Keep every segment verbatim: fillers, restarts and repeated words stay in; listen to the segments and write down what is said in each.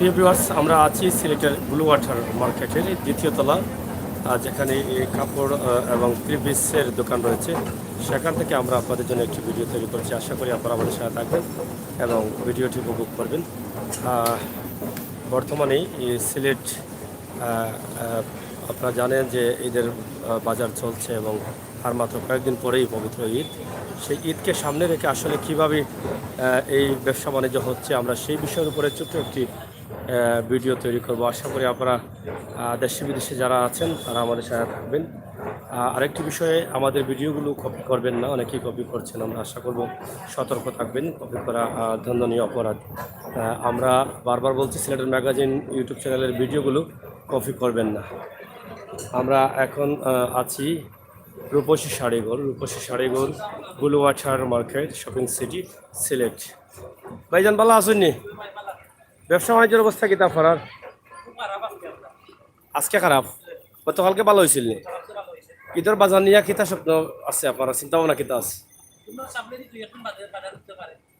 প্রিয় ভিউয়ার্স, আমরা আছি সিলেটের ব্লু ওয়াটার মার্কেটের দ্বিতীয় তলা, আহ, যেখানে এই কাপড়, আহ, এবং থ্রি পিসের দোকান রয়েছে। সেখান থেকে আমরা আপনাদের জন্য একটি ভিডিও তৈরি করছি। আশা করি আপনারা আমাদের সাথে থাকবেন এবং ভিডিওটি উপভোগ করবেন। আহ, বর্তমানে এই সিলেট, আহ, আহ, আপনারা জানেন যে ঈদের, আহ, বাজার চলছে এবং আর মাত্র কয়েকদিন পরেই পবিত্র ঈদ। সেই ঈদকে সামনে রেখে আসলে কীভাবে, আহ, এই ব্যবসা বাণিজ্য হচ্ছে, আমরা সেই বিষয়ের উপরে ছোট্ট একটি, আহ, ভিডিও তৈরি করব। আশা করি আপনারা, আহ, দেশে বিদেশে যারা আছেন, তারা আমাদের সাথে থাকবেন। আহ, আরেকটি বিষয়ে, আমাদের ভিডিওগুলো কপি করবেন না, অনেকেই কপি করছেন, আমরা আশা করব সতর্ক থাকবেন। কপি করা, আহ, দণ্ডনীয় অপরাধ। আহ, আমরা বারবার বলছি, সিলেটের ম্যাগাজিন ইউটিউব চ্যানেলের ভিডিওগুলো কপি করবেন না। আমরা এখন, আহ, আছি রূপসী শাড়িঘর, রূপসী শাড়িঘর, blue water market, shopping city, Sylhet. ভাইজান, ভালা আছইন নি? ব্যবসা বাণিজ্যর অবস্থা কিতা আপনারার? আজকে খারাপ, গতকালকে ভালা অইছিল নি? ঈদর বাজার নিয়া কিতা স্বপ্ন আছে আপনারার, চিন্তা ভাবনা কিতা আছে?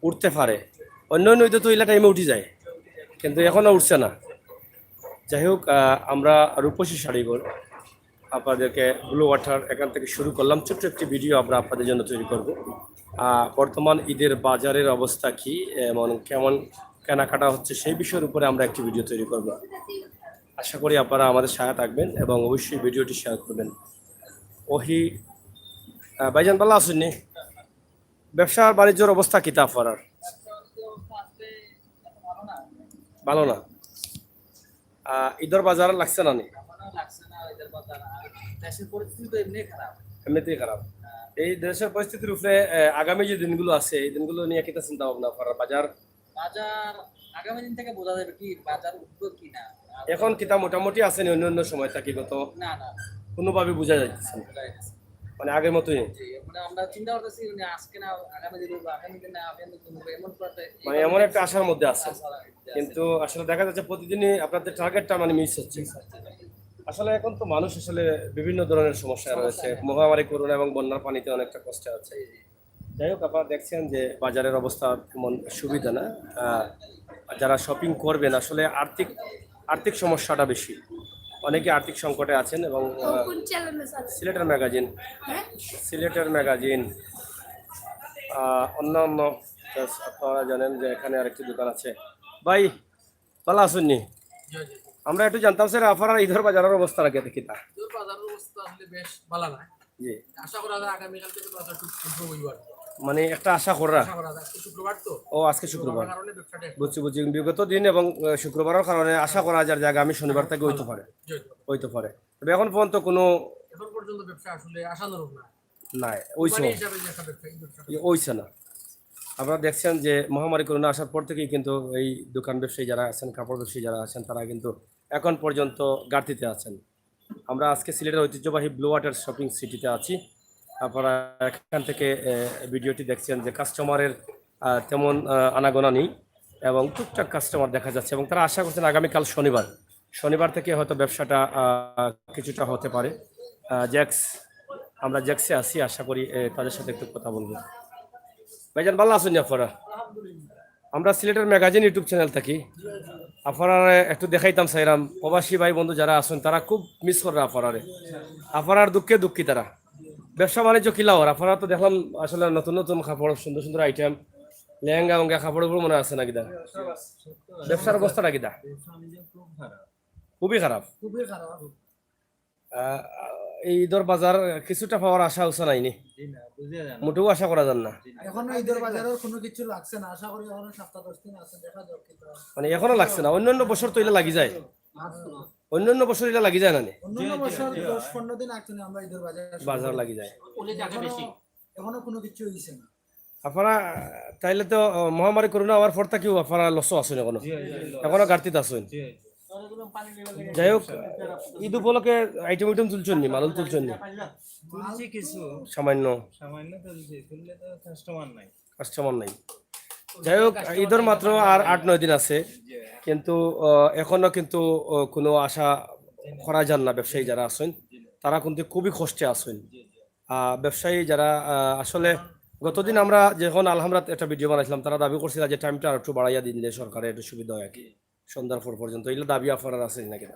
উঠতে পারে, অন্য অন্য ঈদে তো ইলা টাইমে উঠি যায়, কিন্তু এখনো উঠছে না। যাই হোক, আহ, আমরা রূপসী শাড়িঘর আপনাদেরকে ব্লু ওয়াটার এখান থেকে শুরু করলাম, ছোট্ট একটি ভিডিও আমরা আপনাদের জন্য তৈরি করব। আহ, বর্তমান ঈদের বাজারের অবস্থা কি এবং কেমন কেনাকাটা হচ্ছে, সেই বিষয়ের উপরে আমরা একটি ভিডিও তৈরি করব। আশা করি আপনারা আমাদের সাথে থাকবেন এবং অবশ্যই ভিডিওটি শেয়ার করবেন। ওহি, আহ, ভাইজান, ভালা আছইন নি? ব্যবসা বাণিজ্যর অবস্থা কিতা আপনারার? ভালা না। আহ, ঈদর বাজার লাগছে না নি? এমনিতেই খারাপ। এই দেশের পরিস্থিতির উপরে, আহ, আগামী যে দিনগুলো আছে, এই দিনগুলো নিয়া কিতা চিন্তা ভাবনা আপনারার? বাজার বাজার আগামী দিন থেকে বোঝা যাবে কি বাজার উঠবে কি না। আর এখন কিতা মোটামুটি আছে নি অন্য অন্য সময় থাকি? গত না, না। কোনোভাবে বোঝা যাইতেছে না। বোঝা যাইতেছে না। মানে আগের মতোই? জি, মানে আমরা চিন্তা করতেছি, মানে আজকে না আগামী দিন উঠবে, আগামী দিন না, আগামী দিন উঠবে, এমন করে একটা মানে এমন একটা আশার মধ্যে আছে। আশা রাখতে আছে। কিন্তু আসলে দেখা যাচ্ছে প্রতিদিনই আপনাদের টার্গেটটা মানে মিস হচ্ছে। মিস হচ্ছে। আসলে এখন তো মানুষ আসলে বিভিন্ন ধরনের সমস্যায় রয়েছে। মহামারী করোনা এবং বন্যার পানিতে অনেকটা কষ্টে আছে। জি, জি। যাই হোক, আপনারা দেখছেন যে বাজারের অবস্থা তেমন সুবিধা না। আহ, যারা শপিং করবেন, আসলে আর্থিক, আর্থিক সমস্যাটা বেশি, অনেকে আর্থিক সংকটে আছেন এবং, আহ, সিলেটের ম্যাগাজিন, সিলেটের ম্যাগাজিন, আহ, অন্যান্য, just আপনারা জানেন যে এখানে আরেকটি দোকান আছে। ভাই, ভালা আছইন নি? জি, জি। আমরা একটু জানতাম স্যার, আপনারার ঈদর বাজারর অবস্থা কিতা? ঈদর বাজারর অবস্থা আসলে বেশ ভালা না। জি। আশা করা যায় আগামীকাল থেকে বাজার একটু improve অইবো আর কি। মানে একটা আশা করা? আশা করা যায়, আজকে শুক্রবার তো। ও, আজকে শুক্রবার। কারণে ব্যবসাটা একটু বুঝছি, বুঝছি। বিগত দিন এবং, আহ, শুক্রবারর কারণে আশা করা যায় যে আগামী শনিবার থেকে অইতো পারে। জি, জি। অইতো পারে। তবে এখন পর্যন্ত কোনো এখন পর্যন্ত ব্যবসা আসলে আশানুরূপ না। নাই, অইছে। মানে হিসাবে যে একটা ব্যবসা, এই ব্যবসাটা। ই-, অইছে না। আপনারা দেখছেন যে মহামারী করোনা আসার পর থেকেই কিন্তু এই দোকান ব্যবসায়ী যারা আছেন, কাপড় ব্যবসায়ী যারা আছেন, তারা কিন্তু এখন পর্যন্ত ঘাটতিতে আছেন। আমরা আজকে সিলেটের ঐতিহ্যবাহী ব্লু ওয়াটার শপিং সিটিতে আছি। আপনারা এখান থেকে, এ, ভিডিওটি দেখছেন যে কাস্টমারের, আহ, তেমন, আহ, আনাগোনা নেই এবং টুকটাক কাস্টমার দেখা যাচ্ছে এবং তারা আশা করছেন আগামীকাল শনিবার, শনিবার থেকে হয়তো ব্যবসাটা, আহ, কিছুটা হতে পারে। আহ, জ্যাক্স, আমরা জ্যাক্সে আছি, আশা করি, এ, তাদের সাথে একটু কথা বলবো। ভাইজান, ভালা আছইন নি আপনারা? আমরা সিলেটের ম্যাগাজিন ইউটিউব চ্যানেল থাকি। আপনারারে একটু দেখাইতাম চাইরাম, প্রবাসী ভাই বন্ধু যারা আছেন, তারা খুব মিস কররা আপনারারে। আপনারার দুঃখে দুঃখী তারা। ব্যবসা বাণিজ্য কিলা অর? আপনারা তো দেখলাম আসলে নতুন নতুন কাপড়, সুন্দর সুন্দর আইটেম, লেহেঙ্গা উঙ্গা কাপড় উপর মনে আছে না কিতা? ব্যবসার অবস্থাটা কিতা? ব্যবসা বাণিজ্য খুব খারাপ। খুবই খারাপ। খুবই খারাপ। আহ, এই ঈদর বাজার কিছুটা পাওয়ার আশা উষা নাই নি? জি না, বুঝা যায় না। মোটেও আশা করা যার না। জি না। এখনো ঈদর বাজারর কোনো কিছু লাগছে না, আশা করি এখনো সপ্তাহ দশ দিন আছে, দেখা যাক কি হয়। মানে এখনো লাগছে না, অন্যান্য বছর তো ইলা লাগি যায়। লাগছে না। অন্যান্য বছর ইলা লাগি যায় না নি? অন্যান্য জি, জি, বছর জি, দশ পনেরো দিন আগে আমরা ঈদর বাজার শুরু বাজার করি। লাগি যায়। ওলে জায়গা এখনো, বেশি। এখনো কোনো কিছু হইছে না। আপনারা, তাইলে তো, আহ, মহামারী করোনা হওয়ার পর থাকিও আপনারা লসও আছইন এখনো? জি, জি, জি। এখনো ঘাটতিত আছইন? জি, জি। যাই হোক, ঈদ উপলক্ষে আইটেম উইটেম তুলছইন নি, মালুল তুলছইন নি? তুলছি কিছু। সামান্য? সামান্য তুলছি, তুললে তো কাস্টমার নাই। কাস্টমার নাই। যাই হোক, ঈদর মাত্র আর আট নয় দিন আছে, জি। কিন্তু, আহ, এখনো কিন্তু, আহ, কোনো আশা করা যার না। ব্যবসায়ী যারা আছইন, জি। তারা কিন্তু খুবই কষ্টে আছইন। জি, জি। আহ, ব্যবসায়ী যারা, আহ, আসলে গতদিন আমরা যখন আলহামরাত একটা ভিডিও বানাইছিলাম, তারা দাবি করছিলা যে টাইমটা আর একটু বাড়াইয়া দিলে সরকারে একটু সুবিধা হয় আর কি। সন্ধ্যার পর পর্যন্ত, ইলা দাবি আপনারার আছে নাকি না?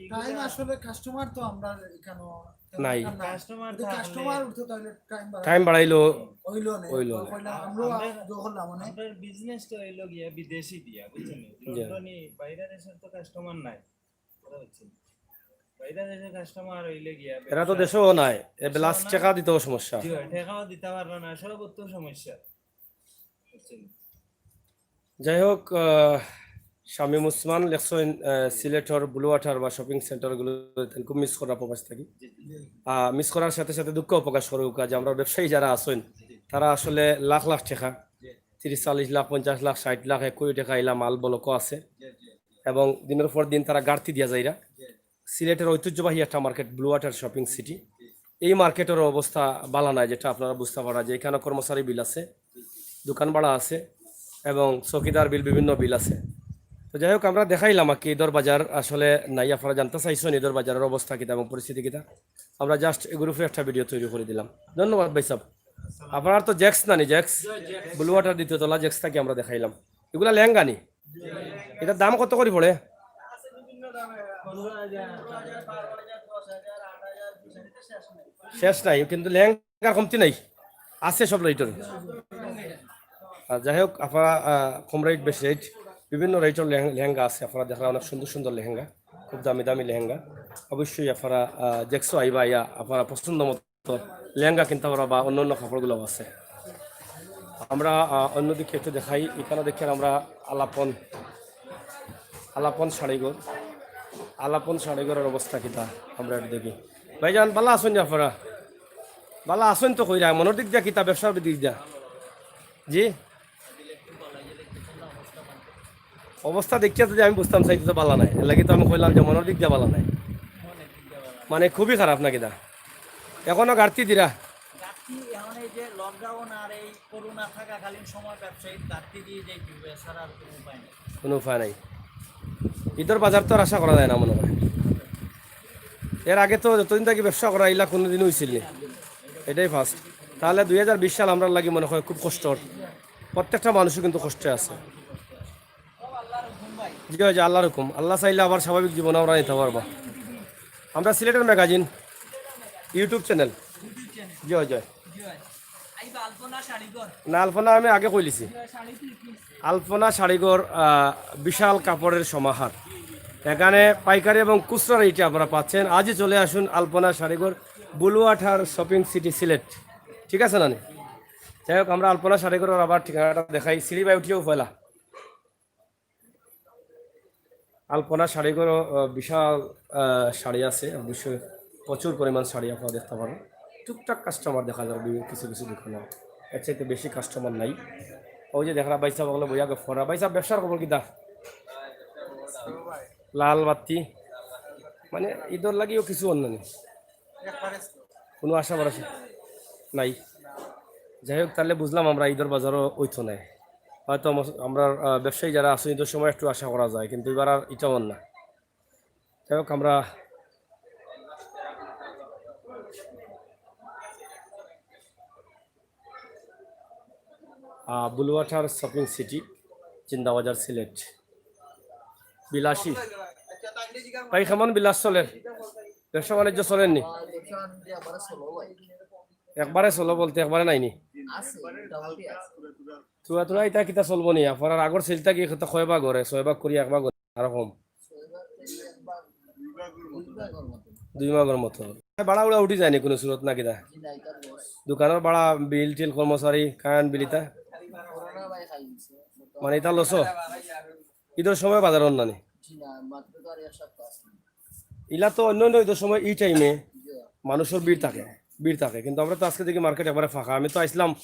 টাইম আসলে কাস্টমার তো আমরা এখানে নাই। কাস্টমার উঠতে তাহলে টাইম টাইম বাড়াইলো হইলো না হইলো না। আমরা যখন মানে বিজনেস তো হইলো গিয়া বিদেশি দিয়া, বুঝছেন? লন্ডনি বাইরে দেশের তো কাস্টমার নাই। এরা তো দেশেও নাই, এ প্লাস টাকা দিতেও সমস্যা। টাকাও দিতে পারলো না, সর্বত্র সমস্যা। যাই হোক, আহ, শামীম উসমান লেখছেন, আহ, সিলেটর ব্লু ওয়াটার বা শপিং সেন্টার গুলো খুব মিস করা প্রবাস থাকি। আহ, মিস করার সাথে সাথে দুঃখ প্রকাশ করে যে আমরা ব্যবসায়ী যারা আছেন, তারা আসলে লাখ লাখ টাকা, তিরিশ, চল্লিশ লাখ, পঞ্চাশ লাখ, ষাট লাখ, এক কোটি টাকা ইলা মাল বলকও আছে। এবং দিনের পর দিন তারা গাড়তি দিয়া যাইরা। সিলেটের ঐতিহ্যবাহী একটা market blue water shopping city. এই মার্কেটের অবস্থা ভালা নাই, যেটা আপনারা বুঝতে পারা যে এখানে কর্মচারী বিল আছে, দোকান ভাড়া আছে এবং চৌকিদার বিল, বিভিন্ন বিল আছে। তো যাই হোক, আমরা দেখাইলাম আর কি, ঈদর বাজার আসলে নাই। আপনারা জানতে চাইছেন ঈদর বাজারের অবস্থা কিতা এবং পরিস্থিতি কিতা। আমরা জাস্ট এই গ্রুপে একটা ভিডিও তৈরি করে দিলাম। ধন্যবাদ ভাই সাহেব। আপনার তো জ্যাক্স নানি, জ্যাক্স ব্লু ওয়াটার দ্বিতীয় তলা জ্যাক্স থাকি আমরা দেখাইলাম। এগুলা লেহেঙ্গা নি? এটার দাম কত করে পড়ে? শেষ নাই, কিন্তু লেহেঙ্গার কমতি নাই, আছে সব রেটর। আর যাই হোক, আপনারা, আহ, কম রেট, বেশি রেট, বিভিন্ন রেটর লেহেং- লেহেঙ্গা আছে। আপনারা দেখরা অনেক সুন্দর সুন্দর লেহেঙ্গা, খুব দামি দামি লেহেঙ্গা। অবশ্যই আপনারা, আহ, দেখছো আইবা, আইয়া আপনারা পছন্দ মতো লেহেঙ্গা কিনতে পারবা বা অন্য অন্য কাপড়গুলো আছে। আমরা, আহ, অন্যদিকে একটু দেখাই, এখানে দেখেন আমরা আলাপন, আলাপন শাড়িঘর, আলাপন শাড়িঘরের অবস্থা কিতা আমরা একটু দেখি। ভাইজান, ভালা আছেন নি আপনারা? ভালা আছেন তো কইরা, মনের দিক দিয়া কিতা, ব্যবসার দিক দিয়া? জি, অবস্থা দেখিয়া যদি আমি বুঝতাম চাইতে তো ভালা নাই, এর লাগি তো আমি কইলাম যে মনের দিক দিয়া ভালা নাই, মানে খুবই খারাপ না কিতা? এখনো গাড়তি দিরা? গাড়তি এখন এই যে লকডাউন আর এই করোনা থাকাকালীন সময় ব্যবসায়ীর গাড়তি দিয়ে যাইতে হবে, এছাড়া আর কোনো উপায় নেই। কোনো উপায় নাই। ঈদর বাজার তো আর আশা করা যায় না মনে হয়। এর আগে তো যতদিন থাকি ব্যবসা করা, ইলা কোনোদিনও হইছিল নি, এটাই ফার্স্ট। তাহলে দুই হাজার বিশ সাল আমরার লাগি মনে হয় খুব কষ্টর, প্রত্যেকটা মানুষও কিন্তু কষ্টে আছে। জি হয়, যে আল্লাহর হুকুম, আল্লাহ চাইলে আবার স্বাভাবিক জীবন আমরা নিতে পারবো। আমরা সিলেটের ম্যাগাজিন ইউটিউব চ্যানেল। জি হয়, জি হয়। না, আলপনা আমি আগে কইলিছি। আলপনা শাড়িঘর, আহ, বিশাল কাপড়ের সমাহার। এখানে পাইকারি এবং খুচরা রেটে আপনারা পাচ্ছেন। আজই চলে আসুন আলপনা শাড়িঘর, blue water shopping city, Sylhet. ঠিক আছে নানি? যাই হোক, আমরা আলপনা শাড়িঘরের আবার ঠিকানাটা দেখাই। সিঁড়ি বায় উঠিয়াও পয়লা। আলপনা শাড়িঘরও, আহ, বিশাল, আহ, শাড়ি আছে, অবশ্যই প্রচুর পরিমাণ শাড়ি আপনারা দেখতে পারেন। টুকটাক কাস্টমার দেখা যাবে বিভিন্ন কিছু কিছু দোকানে, এর চাইতে বেশি কাস্টমার নাই। ওই যে দেখরা ভাই সাহেব ওগুলো বইয়া গফরা। ভাই সাহেব, ব্যবসার খবর কিতা? লাল বাতি, মানে ঈদর লাগিও কিছু অন্য নেই, কোনো আশা ভরসা নাই। যাই হোক, তাহলে বুঝলাম আমরা ঈদর বাজারও ওইতো নাই। হয়তো আমস- আমরা, আহ, ব্যবসায়ী যারা আছেন, ঈদর সময় একটু আশা করা যায়, কিন্তু এবার আর ইটাও না। যাই হোক, আমরা, আহ, blue water shopping city, Zindabazar, Sylhet. বিলাসী ভাই, কেমন বিলাস চলের? ব্যবসা বাণিজ্য চলের নি? একবারে চলো বলতে একবারে নাই নি? থুড়া থুড়া ইতা কিতা চলবো নি? আপনার আগর সেলটা কি কয় ভাগ করে? ছয় ভাগ করি, এক ভাগ করে, আরো কম। দুই ভাগর মতো। ভাড়া উড়া উঠি যায়নি কোনো সুরত না কিতা? দোকানের ভাড়া, বিল টিল, কর্মচারী, কারেন্ট বিল ইতা? মানে ইতা লসো? ঈদর সময় বাজার অন্যানি? ইলা তো অন্য অন্য ঈদর সময় এই টাইমে মানুষের ভিড় থাকে, ভিড় থাকে, কিন্তু আমরা তো আজকে দেখি মার্কেট একবারে ফাঁকা। আমি তো আইসলাম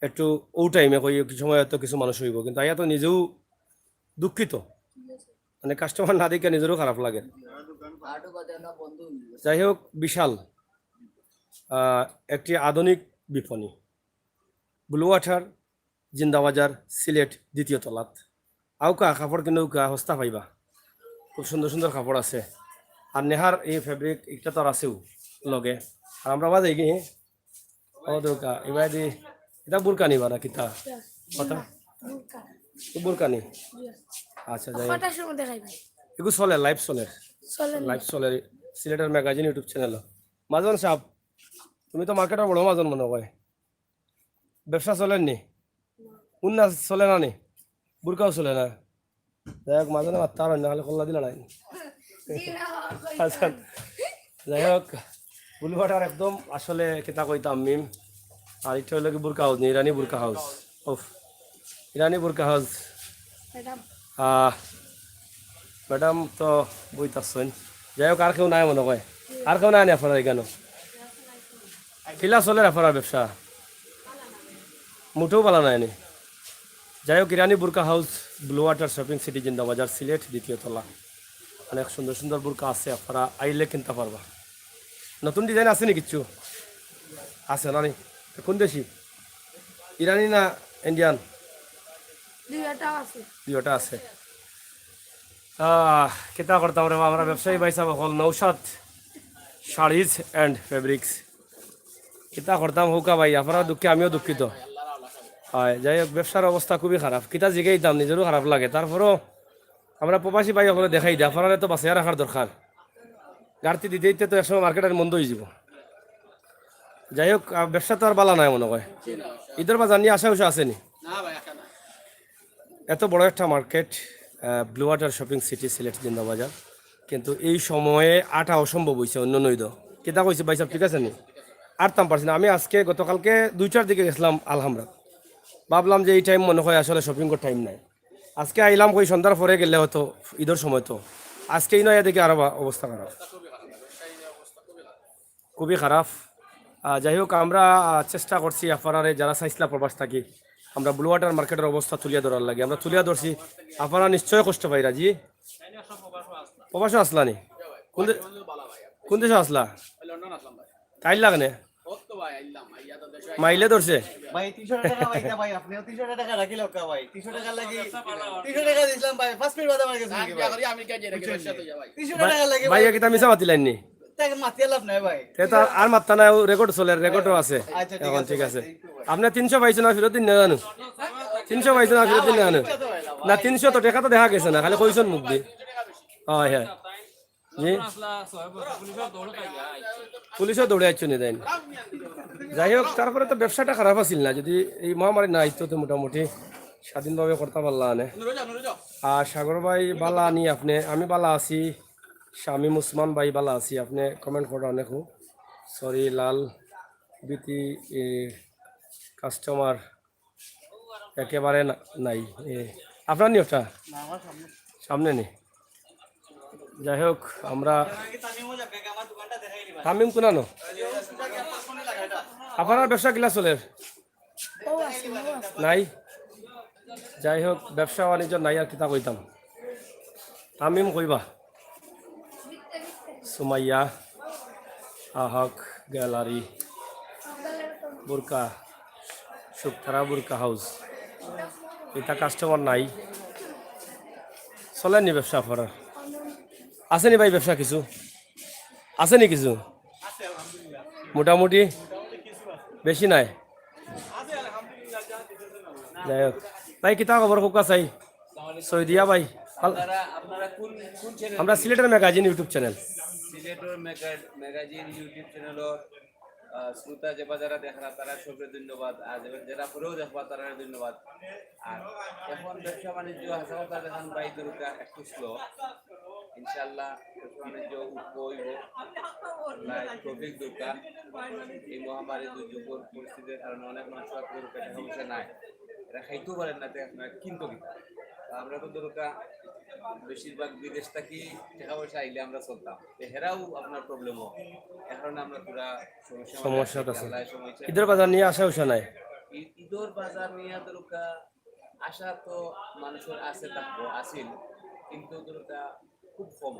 একটু ও টাইমে, কই একটু সময় হয়তো কিছু মানুষ হইব, কিন্তু আইয়া তো নিজেও দুঃখিত, মানে কাস্টমার না দেখে নিজেরও খারাপ লাগে। যাই হোক, বিশাল, আহ, একটি আধুনিক বিপণী, ব্লু ওয়াটার, জিন্দাবাজার, সিলেট, দ্বিতীয় তলাত। আউকা, কাপড় কিনউকা, হস্তা পাইবা, খুব সুন্দর সুন্দর কাপড় আছে। আর নেহার এই ফেব্রিক একটা তো আছেও লগে। আর আমরা বাজে কি, ও দৌকা, এবার দি, এটা বুরকা নিবা না কিতা? কথা? ও বুরকা নি? আচ্ছা, যাই হোক। কটার সময় দেখাইবে? এগু চলে, লাইভ চলে। চলে না। লাইভ চলে, সিলেটের ম্যাগাজিন ইউটিউব চ্যানেল। মাজন সাহেব, তুমি তো মার্কেটর বড় মাজন মনে হয়, ব্যবসা চলের নি? উন্না চলে না নি? বুরকাও চলে না? যাই হোক, মাজনে মাত্তা আর না, খালি কল্লা দিলা নাই। আচ্ছা, যাই হোক, বুলু বাটার একদম আসলে কিতা কইতাম মিম। আর এটা হইলো কি বুরকা হাউস নি, ইরানি বুরকা হাউস। উফ, ইরানি বুরকা হাউস। ম্যাডাম। আহ, ম্যাডাম তো বইত আছইন। যাই হোক, আর কেউ নাই মনে হয়? আর কেউ নাই নি আপনারা এখানো? কিলা চলের আপনারা ব্যবসা? মুটেও বালা নাই নি। যাই হোক, Irani burqa house, blue water shopping city, Zindabazar, Sylhet, দ্বিতীয় তলা। অনেক সুন্দর সুন্দর বুরকা আছে, আপনারা আইলে কিনতা পারবা। নতুন ডিজাইন আছে নি কিচ্ছু? আছে না নি? কোন দেশি? ইরানি না ইন্ডিয়ান? দুইটা আছে। দুইটা আছে। আহ, কিতা করতাম রে বা, আমরা ব্যবসায়ী ভাই সাহেব অকল, নৌশাদ শাড়িজ অ্যান্ড ফেব্রিক্স। কিতা করতাম হউকা ভাই, আপনারা দুঃখে আমিও দুঃখিত। হয়, যাই হোক, ব্যবসার অবস্থা খুবই খারাপ। কিতা জিগাইতাম, নিজেরও খারাপ লাগে। তারপরও আমরা প্রবাসী ভাই অকলরে দেখাই দিই, আপনারা তো বাঁচাইয়া রাখার দরকার। গাড়তি দিতে দিতে তো একসময় মার্কেট আর মন্দ হয়ে যাব। যাই হোক, আহ, ব্যবসা তো আর বালা নাই মনে হয়। ঈদের বাজার নিয়ে আশা উষা আছে নি? এত বড় একটা মার্কেট, আহ, blue water shopping city, Sylhet Zindabazar, কিন্তু এই সময়ে আটা অসম্ভব হইছে। অন্য নইদ কিতা কইছে ভাই সাহেব, ঠিক আছে নি? আটতাম পারছি না। আমি আজকে, গতকালকে দুইটার দিকে গেছিলাম আলহামরা, ভাবলাম যে এই টাইম মনে হয় আসলে শপিং করার টাইম নাই। আজকে আইলাম কই সন্ধ্যার পরে গেলে হয়তো, ঈদের সময় তো। আজকে এই নয় দেখি আরো বা-, অবস্থা খারাপ। খুবই খারাপ। আহ, যাই হোক, আমরা, আহ, চেষ্টা করছি আপনারারে যারা চাইছলা প্রবাস থাকি, আমরা ব্লু ওয়াটার মার্কেটের অবস্থা তুলিয়া ধরার লাগি। আমরা তুলিয়া ধরছি, আপনারা নিশ্চয় কষ্ট পাইরা, জি? প্রবাসও আছলা নি? কোন দে-, কোন দেশে আছলা? তাই লাগে না? মাইলে ধরছে? ভাই, তিনশো টাকা ভাই, না ভাই, আপনিও তিনশো টাকা রাখি লোক ভাই। তিনশো টাকা লাগি, তিনশো টাকা দিছিলাম ভাই, পাঁচ মিনিট বাদে আমার গেছে নাকি ভাই? তিনশো টাকা লাগি ভাই, ভাই। কিতা মিছা মাতিলাইন নি? তাকে মাতিয়া লাভ নাই ভাই। তে তো আর মাত্তা নাই, ও রেকর্ড চলে, রেকর্ডও আছে। আচ্ছা, ঠিক এখন আছে ঠিক ভাই, আছে। Thank you ভাই। আপনি তিনশো পাইছেন না, ফেরত দিন না জানো? তিনশো পাইছেন না, ফেরত দিন না জানো? না, তিনশো তো টাকা তো দেখা গেছে না, খালি কইছেন মুখ দি। হয়, হয়। জি। পুলিশও দৌড়ে আইছো নি দেন। যাই হোক, তারপরে তো ব্যবসাটা খারাপ আছিল না, যদি এই মহামারী না আইতো তো মোটামুটি স্বাধীনভাবে করতে পারলা আনে। আর সাগর ভাই বালা আনি আপনি, আমি বালা আছি। শামীম উসমান ভাই বালা আছি, আপনি কমেন্ট করা অনেক। সরি লাল বিতি, এ, কাস্টমার একেবারে না-, নাই। এ, আপনার নি ওটা? সামনে নি। যাই হোক, আমরা তামিম কোনানো? আপনার ব্যবসা কিলা চলের? নাই। যাই হোক, ব্যবসা বাণিজ্য নাই, আর কিতা কইতাম। তামিম কইবা? সুমাইয়া, আহক, গ্যালারি, বুরকা, শুকতারা বুরকা হাউস। এটা কাস্টমার নাই। চলেনি ব্যবসা আপনার? আছেনি ভাই ব্যবসা কিছু? আছেনি কিছু? মোটামুটি বেশি নাই। যাই হোক, ভাই, কিতা খবর কউক্কা চাই? সৌদিয়া ভাই, আল-, আপনারা, আপনারা কোন, কোন চ্যানেল? আমরা সিলেটের ম্যাগাজিন ইউটিউব চ্যানেল। সিলেটের ম্যাগা-, ম্যাগাজিন ইউটিউব চ্যানেলর, আহ, শ্রোতা যেবা যারা দেখরা, তারা সবরে ধন্যবাদ। আর যেবা, যারা পরেও দেখবা, তারা ধন্যবাদ। আর এখন ব্যবসা বাণিজ্য হাসা কথা যখন ভাই দুর্গা একটু স্লো, ইনশাআল্লাহ ব্যবসা বাণিজ্য উঠবো হইব। আল্লাহ তৌফিক দুর্গা, এই মহামারী দুর্যোগের পরিস্থিতির কারণে অনেক মানুষ আজকে দুর্গা টাকা পয়সা নাই, এরা খাইতেও পারেন না, টাকা পয়সা কিনতো কি? তো আমরা তো দুর্গা বেশিরভাগ বিদেশ থাকি টাকা পয়সা আইলে আমরা চলতাম, তো হেরাও আপনার প্রবলেম হয়। এখন আমরা পুরা সমস্যা সমস্যাত আছে। আল্লাহ সময় চাই। ঈদের বাজার নিয়ে আশা উষা নাই। ঈ-, ঈদের বাজার নিয়ে দুর্গা আশা তো মানুষের আছে, থাকবো, আছিল, কিন্তু ওদের ওটা খুব কম,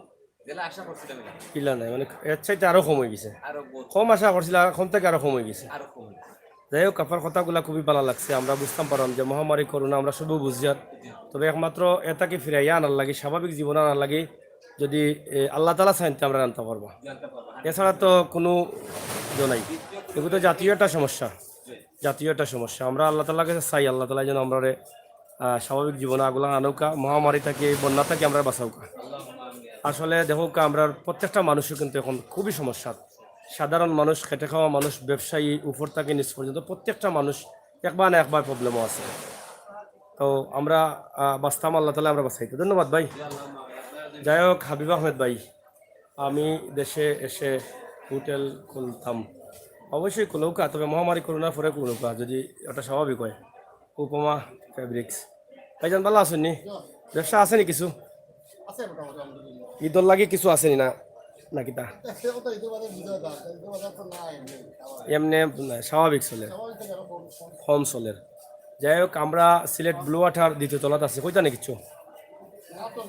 যেটা আশা করছিলাম এটা। কিলা নাই, মানে, এর চাইতে আরো কম হয়ে গেছে। আরো বহুত। কম আশা করছিল, আর কম থেকে আরো কম হয়ে গেছে। আরো কম হয়ে গেছে। যাই হোক, আপনার কথাগুলা খুবই ভালো লাগছে। আমরা বুঝতাম পারলাম যে মহামারী করোনা আমরা সবই বুঝিয়ার, তবে একমাত্র এটাকে ফিরাইয়া আনার লাগি, স্বাভাবিক জীবন আনার লাগি যদি, এ, আল্লাহ তাআলা চাইন, তে আমরা আনতে পারবো। জানতে পারবো, হ্যাঁ। এছাড়া তো কোনো ইয়ে নাই। এগুলো তো জাতীয় একটা সমস্যা। জাতীয় একটা সমস্যা। আমরা আল্লাহ তাআলার কাছে চাই, আল্লাহ তাআলা যেন আমরারে আহ, স্বাভাবিক জীবনে আগুলা আনউক্কা, মহামারী থাকি, বন্যা থাকি আমরারে বাঁচাউক্কা। আসলে দেখউক্কা, আমরার প্রত্যেকটা মানুষও কিন্তু এখন খুবই সমস্যাত। সাধারণ মানুষ, খেটে খাওয়া মানুষ, ব্যবসায়ী, উপর থাকি নিচ পর্যন্ত প্রত্যেকটা মানুষ একবার না একবার প্রবলেমও আছে। তো আমরা, আহ, বাঁচতাম, আল্লাহ তাআলায় আমরারে বাঁচাইতা। ধন্যবাদ ভাই। যাই হোক, হাবিব আহমেদ ভাই, আমি দেশে এসে হোটেল খুলতাম। অবশ্যই খুলউক্কা, তবে মহামারী করোনার পরে খুলউক্কা, যদি ওটা স্বাভাবিক হয়। উপমা ফেব্রিক্স। ভাইজান, ভালা আছইন নি? ব্যবসা আছে নি কিছু? আছে মোটামুটি, আলহামদুলিল্লাহ। ইদর লাগি কিছু আছে নি না, না কিতা? এখন তো ইদর বাজার বুঝা যায়, ইদর বাজার তো নাই এমনি। এমনি স্বাভাবিক চলের, স্বাভাবিক তো এরকম কম। কম চলের। যাই হোক, আমরা সিলেট ব্লু ওয়াটার দ্বিতীয় তলাত আছি, কইতা নি কিছু? না তো,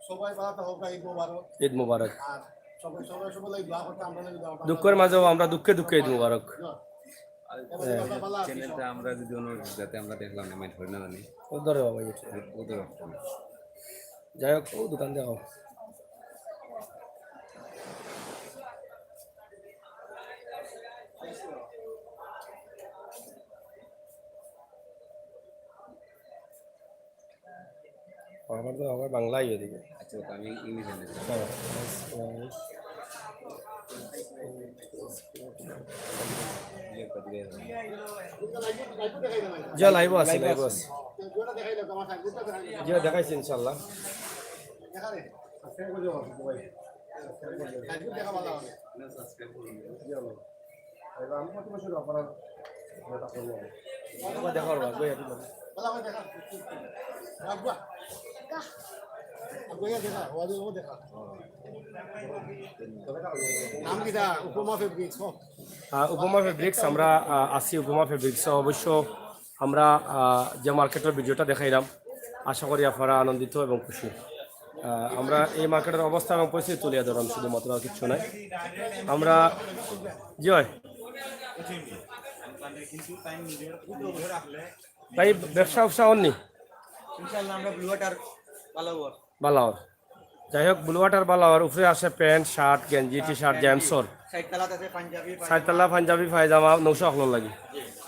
সবাই বাড়াতে হোক, ঈদ মোবারক। ঈদ মোবারক। আর সবাই, সবাই সবার লাগি দোয়া করতে, আমরা লাগি দোয়া করতে। দুঃখের মাঝেও আমরা দুঃখে দুঃখে ঈদ মোবারক। আর হ্যাঁ। চ্যানেলটা আমরা যদি অনুরোধ, যাতে আমরা দেখলাম না, মাইন্ড করি না জানি। ও ধরে বাবা, এই যে। ও ধরে বাবা। যাই হোক, ও দোকান দেখাও। আমার তো, আমার বাংলাই এদিকে। আচ্ছা, ওকে, আমি ইংলিশে নিচ্ছি। হ্যাঁ। জি, লাইভও আছে, লাইভও আছে। জি, দেখাইছি ইনশাআল্লাহ। নাম কিতা? উপমা ফেব্রিক্স, হ। আহ, উপমা ফেব্রিক্স, আমরা, আহ, আছি উপমা ফেব্রিক্স। অবশ্য আমরা, আহ, যে মার্কেটর ভিডিওটা দেখাইলাম, আশা করি আপনারা আনন্দিত এবং খুশি। আহ, আমরা এই মার্কেটর অবস্থা এবং পরিস্থিতি তুলিয়া ধরলাম শুধুমাত্র, আর কিচ্ছু নাই। আমরা, জি ভাই। ভাই, ব্যবসা ব্যবসা অননি? ইনশাআল্লাহ, আমরা ব্লু ওয়াটার ভালা অর। ভালা অর। যাই হোক, ব্লু ওয়াটার ভালা অর, উপরে আছে প্যান্ট, শার্ট, গেঞ্জি, টি শার্ট, জেন্টসর। চাইরতলাত আছে পাঞ্জাবি, চাইরতলা পাঞ্জাবি, পায়জামা, নৌশা অকলর লাগি।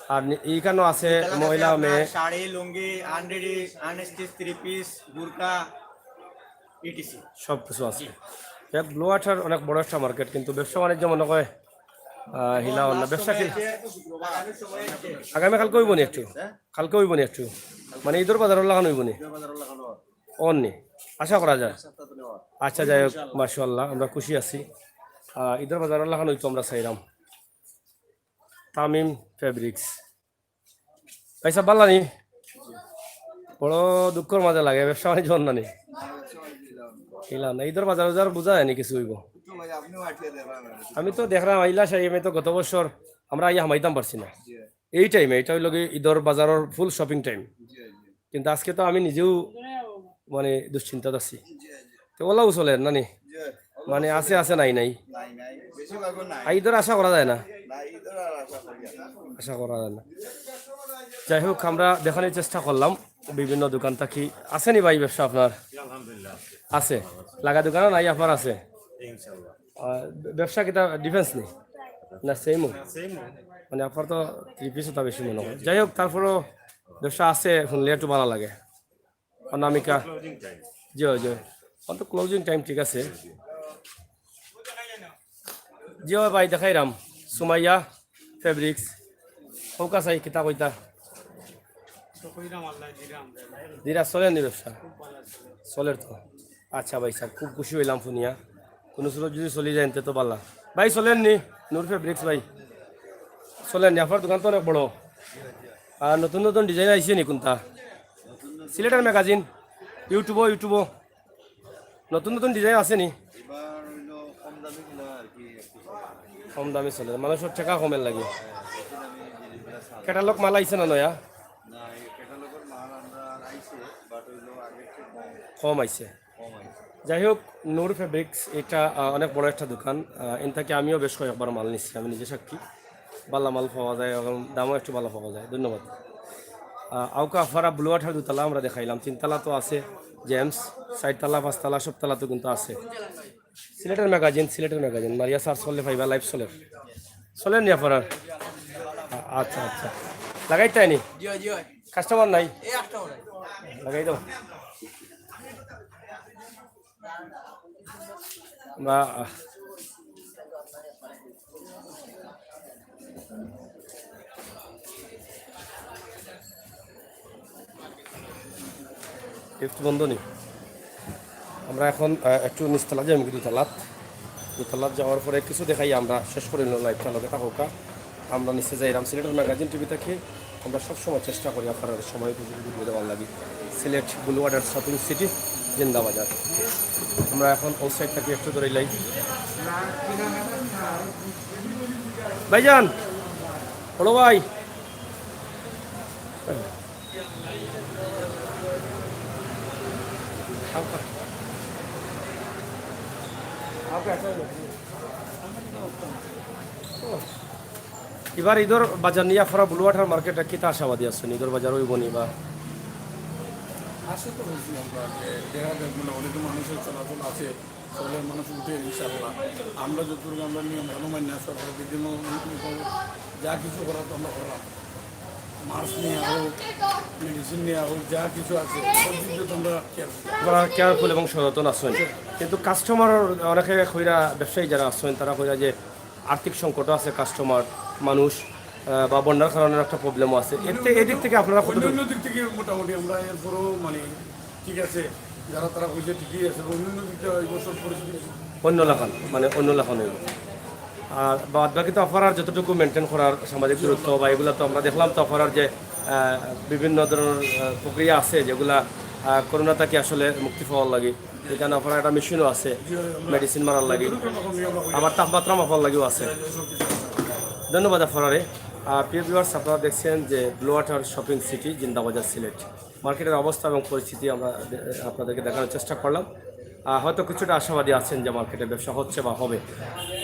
আর নি-, এইখানো আছে তিনতলাত আছে মহিলা, আপনার মেয়ে। Sari, lungi, unready, unstitch, three piece, burqa, ETC. সব কিছু আছে। এক ব্লু ওয়াটার অনেক বড় একটা মার্কেট, কিন্তু ব্যবসা বাণিজ্য মনে হয়, আহ, হিলা অর না। ব্যবসা কি? আগামী কালকে অইবো নি একটু? কালকে অইবো নি একটু? মানে ঈদর বাজারর লাখান অইবো নি? অননি? আশা করা যায়। আচ্ছা, যাই হোক, মাশাআল্লাহ, আমরা খুশি আছি। আহ, ঈদর বাজারর লাখান অইতো আমরা চাইরাম। তামিম ফেব্রিক্স। ভাই সাব, ভালা নি? বড় দুঃখর মাঝে লাগে, ব্যবসা বাণিজ্য অর না নি? ইলা না, ঈদর বাজার উজার বুঝা যায়নি কিছু অইবো। আমি তো দেখরাম, আইলা সাই, আমি তো গত বছর আমরা আইয়া হামাইতাম পারছি না। এই টাইমে, এটা অইলো কি ঈদর বাজারর ফুল শপিং টাইম। কিন্তু আজকে তো আমি নিজেও মানে দুশ্চিন্তাত আছি। তো ওলাও চলের না নি? মানে আছে আছে, নাই নাই। নাই, নাই। বেশিরভাগও নাই। আর ঈদর আশা করা যায় না। না, ঈদর আর আশা করি না। আশা করা যায় না। যাই হোক, আমরা দেখানোর চেষ্টা করলাম বিভিন্ন দোকান থাকি। আছে নি ভাই ব্যবসা আপনার? জি, আলহামদুলিল্লাহ, আছে। আছে? লাগা দোকানও নাই আপনার আছে? ইনশাআল্লাহ। আহ, ব্যবসা কিতা ডিফারেন্স নি? না, সেমও? সেমও। মানে আপনার তো থ্রি পিস ওটা বেশি মনে হয়। যাই হোক, তারপরেও ব্যবসা আছে, শুনলে একটু ভালা লাগে। অনামিকা। Closing time. জি, জি। অন তো ক্লোজিং টাইম, ঠিক আছে। জি, ও ভাই, দেখাইরাম। সুমাইয়া ফেব্রিক্স। হৌকা চাই, কিতা কইতা? তো কইরাম আল্লাহ দিরাম। দিরা চলের নি ব্যবসা? চলের তো। আচ্ছা ভাই সাব, খুব খুশি অইলাম হুনিয়া। কুনু সুরত যদি চলি যায়, তে তো ভালা। ভাই, চলের নি? নূর ফেব্রিক্স ভাই। চলের নি? আপনার দোকান তো অনেক বড়। আর নতুন নতুন ডিজাইন আইছে নি কুনটা? সিলেটের ম্যাগাজিন, ইউটিউবও, ইউটিউবও নতুন নতুন ডিজাইন আছে নি? এবার অইলো কম দামি গুলা আর কি একটু চলে। কম দামি চলে, মানুষর টেকা কমের লাগি। হ্যাঁ, বেশি দামি জিনিসগুলা চলে না। ক্যাটালগ মাল আইছে না নয়া? না, এই ক্যাটালগর মাল আমরা আইছে, but অইলো আগের চেয়ে কম। কম আইছে। কম আইছে। যাই হোক, নূর ফেব্রিক্স এটা, আহ, অনেক বড় একটা দোকান। আহ, এন থাকি আমিও বেশ কয়েকবার মাল নিছি, আমি নিজে সাক্ষী। ভালা মাল পাওয়া যায় এবং দামও একটু ভালা পাওয়া যায়। ধন্যবাদ। আহ, আউকা আফারা ব্লু ওয়াটার দুতলা আমরা দেখাইলাম, তিনতলা তো আছে জেমস, চাইরতলা, পাঁচতলা, সবতলা তো কিন্তু আছে। সিলেটের ম্যাগাজিন, সিলেটের ম্যাগাজিন মারিয়া সার্চ করলে পাইবা, লাইভ চলের। চলের নি আপনার? আ-, আচ্ছা, আচ্ছা। লাগাইতায় নি? জি হয়, জি হয়। কাস্টমার নাই? এই একটা অর্ডার। লাগাই দাও। বা লিফট বন্ধ নি। আমরা এখন আহ, একটু নিচতলা যাই, আমি দুতলাত। দুতলাত যাওয়ার পরে কিছু দেখাই আমরা, শেষ করি লাইভটা, লগে থাকউক্কা। আমরা নিচে যাইরাম। সিলেটের ম্যাগাজিন টিভি থাকি আমরা সবসময় চেষ্টা করি আপনারার সময় উপযোগী ভিডিও দেওয়ার লাগি। সিলেট বুলওয়ার্ডের শপিং সিটি জিন্দাবাজার। আমরা এখন অউ সাইড থাকি একটু ধরে লাই। ভাইজান, বড় ভাই, এবার ঈদর বাজার নিয়া আপনারা বুলওয়ার্ডের মার্কেটে কিতা আশাবাদী আছইন? ঈদর বাজার অইবো নি বা? আশা তো করছি আমরা যে দেখা যাক, মোটামুটি তো মানুষের চলাচল আছে, চলে মানুষ উঠে ইনশাআল্লাহ। আমরা যতটুকু আমরা নিয়ম কানুন মানি না, সরকারের বিভিন্ন যা কিছু করার তো আমরা করলাম, মাস্ক নিয়ে হোক, মেডিসিন নিয়ে হোক, যা কিছু আছে সব দিক দিয়ে তো আমরা কেয়ার করি। আপনারা কেয়ারফুল এবং সচেতন আছইন, কিন্তু কাস্টমার অনেকে কইরা, ব্যবসায়ী যারা আছইন তারা কইরা যে আর্থিক সংকটও আছে, কাস্টমার মানুষ আহ, বা বন্যার কারণে একটা প্রবলেমও আছে। এতে এদিক থেকে আপনারা কত অন্যান্য দিক থেকে মোটামুটি আমরা এরপরও মানে ঠিক আছে, যারা তারা কইছে ঠিকই আছে, অন্যান্য দিক থেকে এই বছর পরিস্থিতি অন্য লাখান, মানে অন্য লাখান অইবো। আর বাদ বাকি তো আপনারার যতটুকু মেনটেন করার সামাজিক দূরত্ব বা এগুলা তো আমরা দেখলাম তো আপনারার যে আহ, বিভিন্ন ধরনের আহ, প্রক্রিয়া আছে যেগুলা আহ, করোনা থেকে আসলে মুক্তি পাওয়ার লাগি। এখানে আপনারার একটা মেশিনও আছে মেডিসিন মারার লাগি, আবার তাপমাত্রা মাপার লাগিও আছে। ধন্যবাদ আপনারারে। আহ, প্রিয় ভিউয়ার্স, আপনারা দেখছেন যে blue water shopping city Zindabazar Sylhet মার্কেটের অবস্থা এবং পরিস্থিতি আমরা দে- আপনাদেরকে দেখানোর চেষ্টা করলাম। আহ, হয়তো কিছুটা আশাবাদী আছেন যে মার্কেটে ব্যবসা হচ্ছে বা হবে।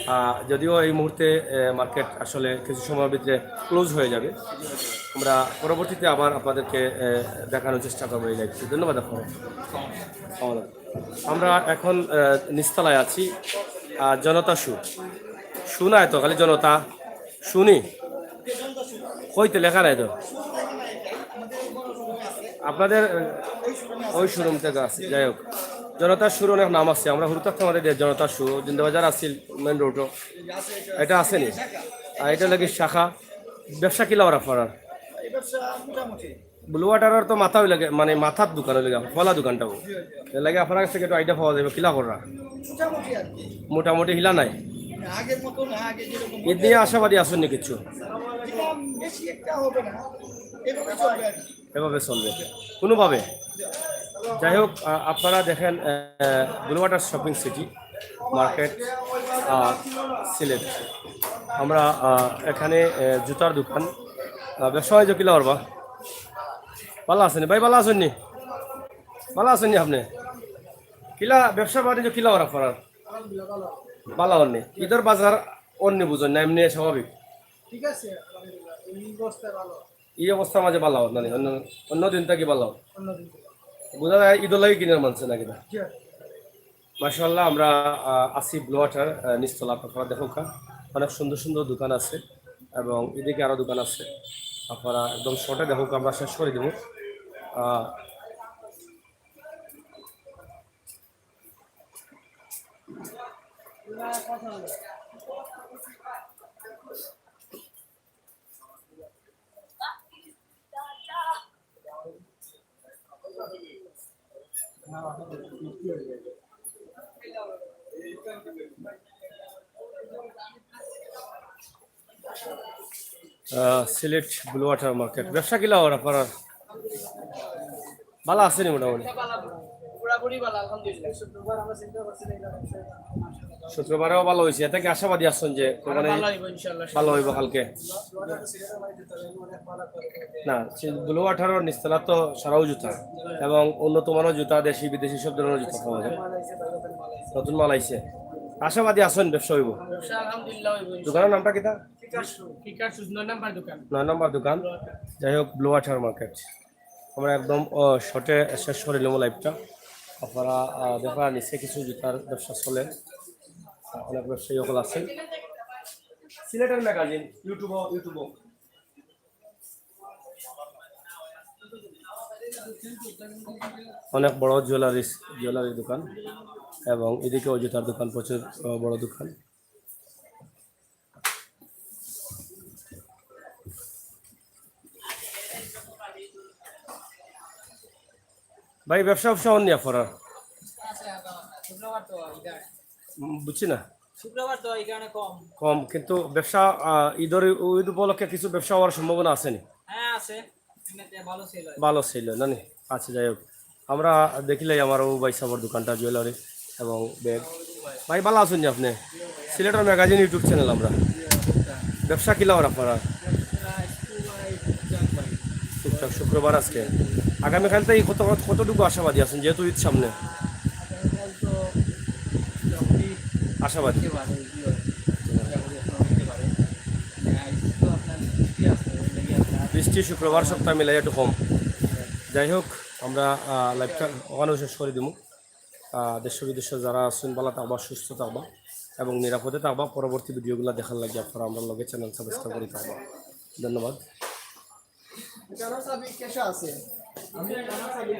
আহ, যদিও এই মুহূর্তে আহ, মার্কেট আসলে কিছু সময়ের ভিতরে ক্লোজ হয়ে যাবে। আমরা পরবর্তীতে আবার আপনাদেরকে আহ, দেখানোর চেষ্টা করবো এই লাইভটি। ধন্যবাদ আপনাদের। আমরা এখন আহ, নিচতলায় আছি। আহ, জনতা শু, শু নাই তো, খালি জনতা শু নি। কইতে লেখা নাই তো। আপনাদের আহ, ওই শোরুম থেকে আছে, যাই হোক। জনতা শুর অনেক নাম আছে, আমরা হুরু থাকতে আমাদের যে জনতা শু জিন্দাবাজার আছিল মেইন রোডও, এটা আছে নি? আর এটা লাগে শাখা। ব্যবসা কিলা ওরা আপনারার? এই ব্যবসা মোটামুটি। ব্লু ওয়াটারর তো মাথা অইলা গি, মানে মাথার দোকান অইলা গি, ফলা দোকানটা অউ। এর লাগি আপনার কাছ থেকে একটু আইডিয়া পাওয়া যাবে, কিলা কররা? মোটামুটি আর কি। মোটামুটি হিলা নাই। আগের মতো না, আগে যেরকম ঈদ নিয়া আশাবাদী আছইন নি কিছু? এটা বেশি একটা হবে না, এভাবে চলবে আর কি। এভাবে চলবে কোনোভাবে। যাই হোক, আহ, আপনারা দেখেন, আহ, blue water shopping city market, আহ, সিলেট। আমরা আহ, এখানে আহ, জুতার দোকান, আহ, ব্যবসা বাণিজ্য কিলা ওরবা? ভালা আছইন নি ভাই? ভালা আছইন নি? ভালা আছইন নি আপনে? কিলা ব্যবসা বাণিজ্য কিলা ওরা করার? ভালা অর নি। ঈদর বাজার অর নি বুঝইন না, এমনি স্বাভাবিক। ঠিক আছে, আলহামদুলিল্লাহ, এই অবস্থায় ভালো। এই অবস্থার মাঝে ভালা অর না নি, অন্য অন্য দিন থাকি ভালা অর। অন্যদিন থেকে। বুঝা যায় ঈদর লাগি কিনার মানছে না কিনা। জি। মাশাআল্লাহ, আমরা আহ, আছি ব্লু ওয়াটার আহ, নিচতলা, আপনারা দেখউক্কা, অনেক সুন্দর সুন্দর দোকান আছে এবং এদিকে আরো দোকান আছে। আপনারা একদম শর্টে দেখউক্কা, আমরা শেষ করি দেবো। আহ, আহ, সিলেট ব্লু ওয়াটার মার্কেট ব্যবসা কিলা ওরা পারার? ভালা আছে নি মোটামুটি? পুরাপুরি ভালো, আলহামদুলিল্লাহ। শুক্রবারেও ভালা অইছে, এতে কি আশাবাদী আছইন যে কোরবানি ভালো হইব ইনশাআল্লাহ। ভালা অইবো কালকে? না, সে ব্লু ওয়াটারর নিচতলা তো সারাউ জুতা এবং উন্নত মানের জুতা, দেশি বিদেশি সব ধরনের জুতা পাওয়া যায়। নতুন মাল আইছে, আশাবাদী আছইন ব্যবসা অইবো? ব্যবসা আলহামদুলিল্লাহ হইব ইনশাআল্লাহ। দোকানের নামটা কিতা? ফিকার শুজ নয় নাম্বার দোকান। নয় নম্বর দোকান, যাই হোক ব্লু ওয়াটার মার্কেট। আমরা একদম আহ, শর্টে শেষ করি নিলাম লাইভটা। আপনারা আহ, দেখরা নিচে কিছু জুতার ব্যবসা চলে, আহ, অনেক ব্যবসায়ী সকল আছে। সিলেটের ম্যাগাজিন ইউটিউব ইউটিউব। অনেক বড় জুয়েলারি, জুয়েলারির দোকান, এবং এদিকেও জুতার দোকান, প্রচুর আহ, বড় দোকান। ভাই, ব্যবসা ব্যবসা অন নিয়া পড়ার? শুক্রবার তো ঈদ আর। উম, বুঝছি না। শুক্রবার তো এই কারণে কম। কম, কিন্তু ব্যবসা আহ, ঈদের, ঈদ উপলক্ষে কিছু ব্যবসা হওয়ার সম্ভাবনা আছে নি? হ্যাঁ, আছে। এমনিতে ভালো সেল হয়। ভালো সেল হয় না নি? আচ্ছা, যাই হোক, আমরা দেখিলাই আমার ও ভাই সাহেবের দোকানটা, জুয়েলারি এবং ব্যাগ। ভাই, ভালা আছইন নি আপনে? সিলেটের ম্যাগাজিন YouTube চ্যানেল আমরা। ব্যবসা কিলা অর আপনারা? টুকটাক, শুক্রবার আজকে। আগামীকাল তো এই কত, কত, কতটুকু আশাবাদী আছইন, যেহেতু ঈদ সামনে? আশাবাদী। বৃষ্টি শুক্রবার সপ্তাহ মিলাই একটু কম। যাই হোক, আমরা আহ, লাইভটা ওখানেও শেষ করে দিমু। আহ, দেশ বিদেশে যারা আছইন, ভালা থাকবা, সুস্থ থাকবা এবং নিরাপদে থাকবা। পরবর্তী ভিডিওগুলো দেখার লাগি আপনারা আমরার লগে চ্যানেল সাবস্ক্রাইব করে থাকবা। ধন্যবাদ। এখানে চাবি কেসে আছে? আমি এখানে চাবি।